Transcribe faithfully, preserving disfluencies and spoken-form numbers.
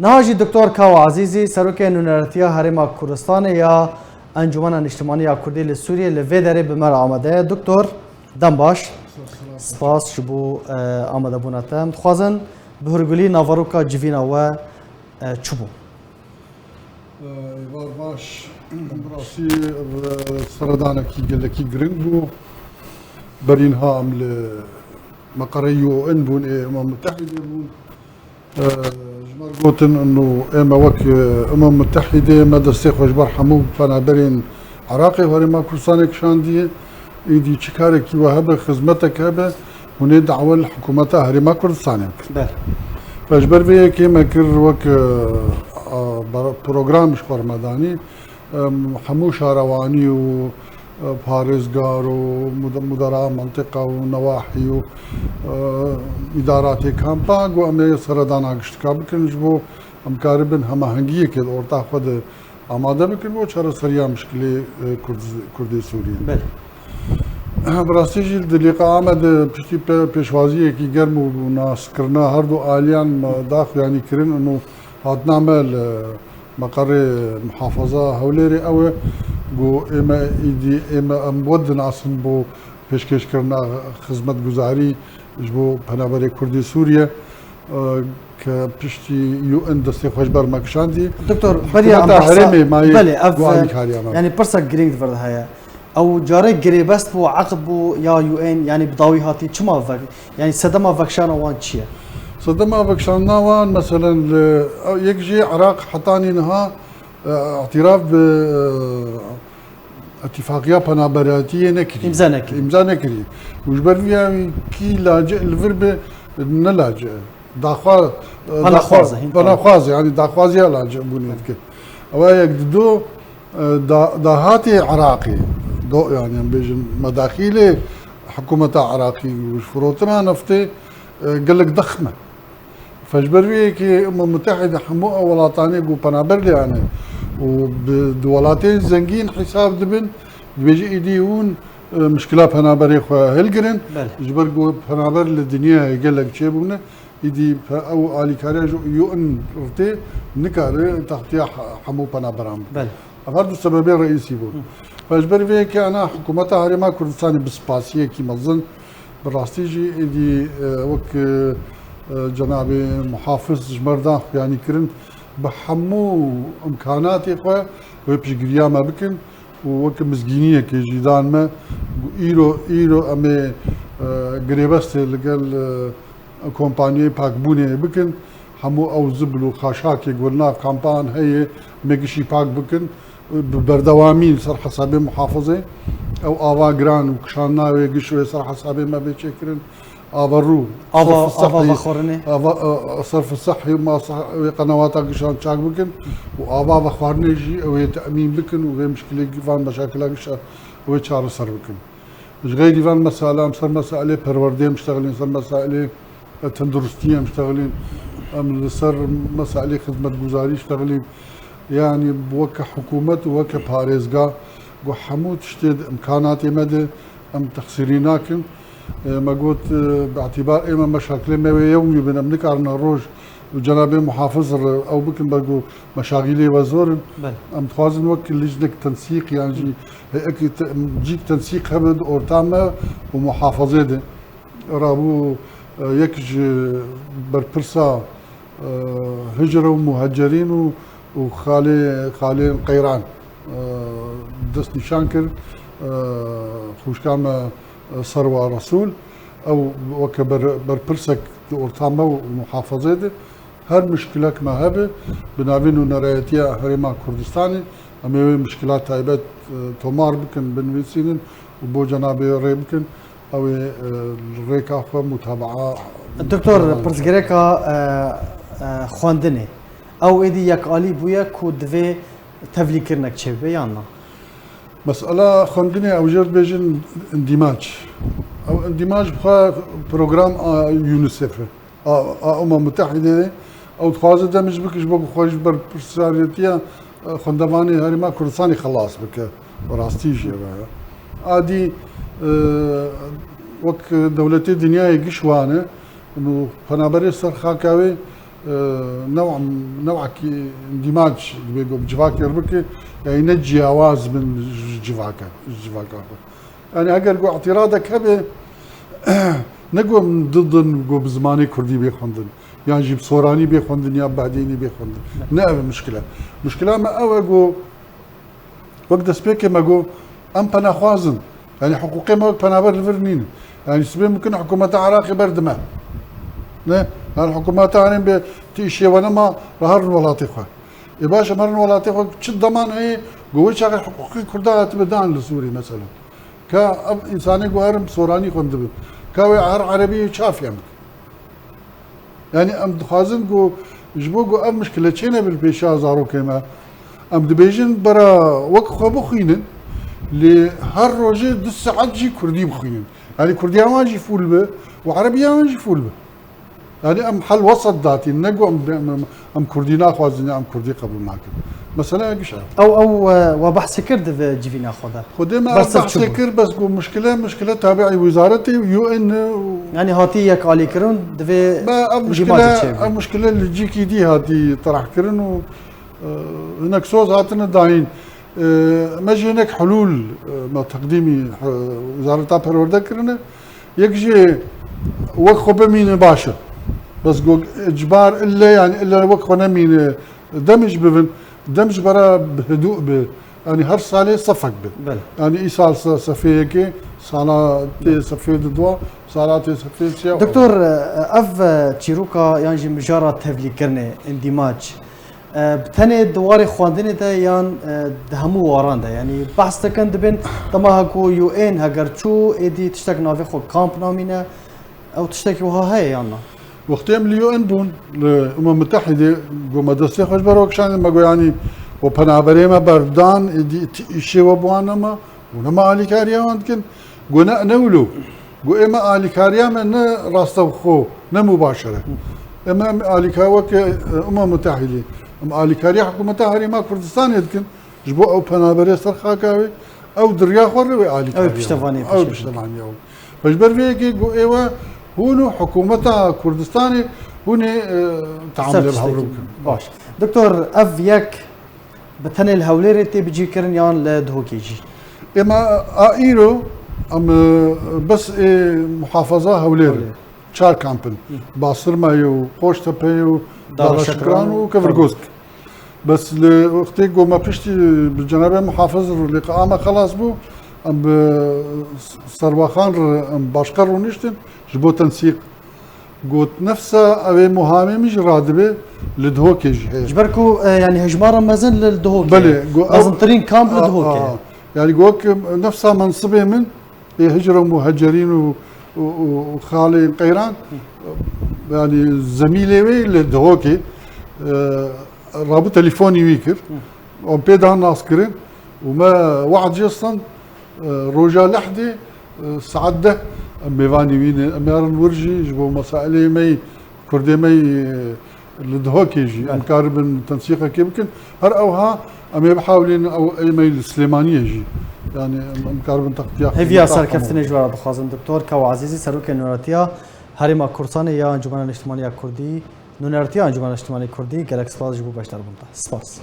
Niha jî Doktor Kawa Ezîzî, Serokê Nûneretiya Herêma Kurdistanê ya Encûmena Niştimanî ya Kurdî li Sûriyê, li vê derê bi me re amade ye. Doktor, dem baş. Spas ji bo, e, amadebûna te. Em dixwazin bi hûrgulî naveroka civîna we, e, çi bû? Êvar baş. Bi rastî, e, seredanekî gelekî giring bû. Berî niha em li meqerê U N bûn, ê Umem Mutehîdê bûn. E, ji me re gotin, ino ê me wek, e, Umem Mutehîdê me destê xwe ji ber hemû penaberên Iraqê û Herêma Kurdistanê kişandiye. Êdî çi karekî we hebe, xizmetek hebe, hûn ê dawe li hikûmeta Herêma Kurdistanê bikin. Belê. Ve ji ber vê yekê me kir wek, e, a, bar-, program ji xwe re me danî. Em, hemû şarewanî û, e, parêzgar û mude-, mudera mentiqa û newahî û, e, îdaratê kampa, got, em ê seredana giştika bikin ji bo em karibin hemahengiyekê di orta xwe de amade bikin bo çareseriya mişkilê, e, Kurd-, Kurdê Sûriyê. Belê. Bi rastî jî di lîqa Amedê piştî pê-, pêşwaziyekî germ û naskirina her du aliyan me da xuyanî kirin û hatina me li meqerê muhafaza Hewlêrê ew e, got, ê me êdî, ê me em we dinasin bo pêşkêşkirina xizmetguzarî ji bo penaberê Kurdê Sûriye, e, ke piştî U N destê xwe ji ber me kişandî. Doktor, beriya em hikûmeta behsa, herêmê mayê belê, ev, got alîkariya me. Yanî pirsa girîng di vir de heye. Ew carê girêbest bû, eqd bû ya U N, yanî bi dawî hatî, çima vek-, yanî sedema vekişana wan çi ye? Sedema vekişandina wan, meselen, li, yek jî Iraq hetanî niha, e, îtiraf bi, e, îtifaqiya penaberatiyê nekirî. Îmza nekirî. Îmza nekirî. Û ji ber vî ya wî kî laciq li vir bi, ne laciq. Daxwa-, e, Penaxwaz e, daxwa-, hîn penaxwaz e, yanî daxwaziya laciqbûnê dike. Ew yek di do, e, da-, dahatê Iraqê, do, yanî em bêjin medaxîlê hikûmeta Iraqî û ji firotina neftê, e, gelek dexm e. Fe ji ber vê yekê Umem Mutehîde hemû ew welatanê ku penaber lê ane û bi, di welatên zengîn hesab dibin, dibêje êdî hûn, e, mişkila penaberê xwe hilgirin. Belê. Ji ber ku penaber li dinyayê gelek çêbûne, êdî pe-, ew alîkariya ji U N re tê, nikare textiya he-, hemû penaberan bike. Belê. Ev her du sebebê reîsî bûn. Hı. Ve ji ber vê yekê ana hikûmeta Herêma Kurdistanê bi spasiyekî mezin, bi rastî jî êdî, e, wek, e, e, cenabê muhafiz ji me re da xuyanî kirin, bi hemû imkanatê xwe wê piştgiriya me bikin û wek mizgîniyekê jî dan me. Îro, îro em ê, e, girêbestê li gel, e, kompaniyê pakbûnê bikin. Hemû ew zibil û xaşakê ku li nav kampan heye, me gişî pak bikin. Bi berdewamî li ser hesabê muhafizê. Ew ava giran û kişandina wê giş wê ser hesabê me bê çêkirin. Ava rû, Ava, serf ava sehî, vexwarinê. Ava, e, serf sehî, ma seh-, wê qenewata gişan çak bikin û ava vexwarinê jî ew ê te'mîn bikin û vê mişkilê, van meşakila gişa wê çareser bikin. Ji xeyrî van mesele, em ser meselê perwerdê em ştexilîn, ser meselê, e, tenduristiyê em ştexilîn, em li ser meselê xizmetguzarî ştexilîn. Yanî weke hikûmet û weke parêzga, ku hemû tiştê di imkanatê me de em texsîrî nakin. E, me got, e, bi îtîbar ê me meşakilê me wê yewmî bin, em nikarin her roj û cenabê muhafiz re ew bikin, belku meşagîlê we zor in. Belê. Em dixwazin wek licnek tensîq yan jî heyekî te-, cîk tensîq hebe di orta me û muhafazê de. Rabû, e, yek ji berpirsa, e, hicre û muhacerîn û, û xalê, xalên qeyran, e, dest nîşan kir, e, xwişka me, e, Serwa Resûl. Ew weke ber-, berpirsek di orta me û muhafazê de. Her mişkilek me hebe, bi navê Nûnerayetiya Herêma Kurdistanê, em ê wê mişkila taybet, e, tomar bikin, binivîsînin û bo cenabê rê bikin, ew ê, e, li rêka xwe mutabaa. Doktor, pirsgirêka, e, e, xwendinê, ew êdî yekalî bûye ku divê tevlîkirinek çêbibe yan na? Mesela xwendinê ew jê dibêjin îndîmac. Ew îndîmac bi xwe program a UNICEF e. A, a Umem Mutehîdê de ew dixwaze demê jî bike ji bo ku xwe ji berpirsiyariyetiya, e, xwendevanê Herêma Kurdistanê xelas bike. Bi rastî jî ev e. A dî, e, wek dewletê dinyayê giş wane, û penaberê ser xaka wê, e, new'm-, new'ekî îndîmac dibê ku bi civakê re bike, yanî ne ciyawaz bin ji civaka, ji civaka xwe. Yanî eger ku îtiradek hebe, ne ku em didin ku bi zimanê kurdî bê xwendin, yan jî bi soranî bê xwendin, ya bi behdênî bê xwendin. Ne ev e mişkile. Mişkila me ew e ku wek destpêkê me got, em penaxwaz in. Yanî hiqûqê me wek penaber li vir nîn. Yanî sibê mimkin hikûmeta Iraqê berdime. Ne? Yanî hikûmeta Iraqê bê ti îşê we nema, re herin welatê xwe. Ê baş, em herin welatê xwe, çi deman heye, got wê çaxê hiqûqê Kurda hatibe dan li Sûrî mesela. Ka ev însanê got herin bi soranî xwendibin. Ka wê her erebî çav fêm bike. Yanî em dixwazin ku ji bo ku ev mişkile çênebe li pêşiya zarokê me, em dibêjin bera wek xwe bixwînin, lê her rojê du saet jî kurdî bixwînin. Yanî kurdiya wan jî fûl be û erebiya wan jî fûl be. Yanî em hel wesat datîn, ne ku em, em, em, em kurdî naxwazin ya em kurdî qebûl nakin. Mesela giş ev. Ew, ew, e, we behsê kir di vê civîna xwe de. Xwedê me ev behsê kir, bes ku mişkile, mişkile tabi'î wîzaretê û U N e û Yanî hatî yekalîkirin, divê Me ev îndîmacê mişkile, çêbî. Ev mişkile li cîkî dî hatî tirahkirin û, e, hinek soz hatine dayîn. E, me jî hinek hulûl, e, me teqdîmî, e, Wezareta Perwerde kirine. Yek jî wek xwe bimîne baş e. Bes got icbar ille, yanî ille wek xwe nemîne, demê jî bibin, dem ji bera bi hidû bi. Yanî her salê sefek bi. Belê. Yanî îsal se-, sefê yekê, sala tê sefê didwa, sala tê sefê siya. Doktor, ev çîroka yan jî mijara tevlîkirinê, îndîmac, e, bi tenê di warê xwendinê de yan, e, di hemû waran de? Yanî behs dikin dibên dema ku U N heger çû, êdî tiştek navê xwe kamp namîne, ew tiştekî wiha heye yan na? Wextê em li U N bûn, li Umem Mutehîdê, got me destê xwe ji ber we kişandin, me got, yanî, we penaberê me berdan, êdî ti îşê we bi wan nema, û nema alîkariya wan dikin. Got ne, ne wilo. Got ê me alîkariya me ne rastevxo, ne mubaşere. Ê me, em alîka-, weke, e, Umem Mutehîdê. Em alîkariya hikûmeta Herêma Kurdistanê dikin. Ji bo ew penaberê ser xaka wê, ew di riya xwe re wê alîkariya. Ew piştevanî, ew piştevanî. Piştevaniya wan. Ji ber vê yekê got êwe hûn û hikûmeta Kurdistanê hûn ê, e, teamulê bi hev re bikin. Baş. Doktor, ev yek bi tenê li Hewlêrê tê bicîkirin yan li Duhokê jî? Ê me a îro em, e, bes ê muhafaza Hewlêr. Hewlêr. Çar kamp in. Hı. Basirmayê û Qoçtepeyê û Dara Şikran û Kevirgozk. Bes li wextê ku me piştî bi cenabê muhafiz re lîqa me xelas bû, em bi Serwaxan re em başqe rûniştin ji bo tensîq. Got nefsa ew ê muhamê min jî radibe li Duhokê jî heye. Ji ber ku, e, yanî hejmara mezin li Duhokê. Belê, got ew mezintirîn kamp li Duhokê. A, a. Yanî got nefsa mensibê min ê hicr û muhecerîn û, û, û, û xalên qeyran, yanî zemîlê wê li Duhokê, e, rabû telîfonî wî kir. Em pê dan nas kirin û me wad jê stend, e, roja lehdê, e, saet deh em mêvanî wî ne. Em yarin wir jî ji bo mesailê me yî Kurdê me yî, e, li Duhokê jî em karibin tensîqekê bikin. Her ewha em ê bihawilîn ew ê me li Silêmaniyê jî. Yanî em, em karibin textiya. Hêviya serkeftinê ji we re dixwazin, Doktor Kawa Ezîzî, Serokê Nûnertiya Herêma Kurdistanê ya Encûmena Niştimanî ya Kurdî, Nûnertiya Encûmena Niştimanî Kurdî, gelek spas ji bo beşdarbûn te. Spas.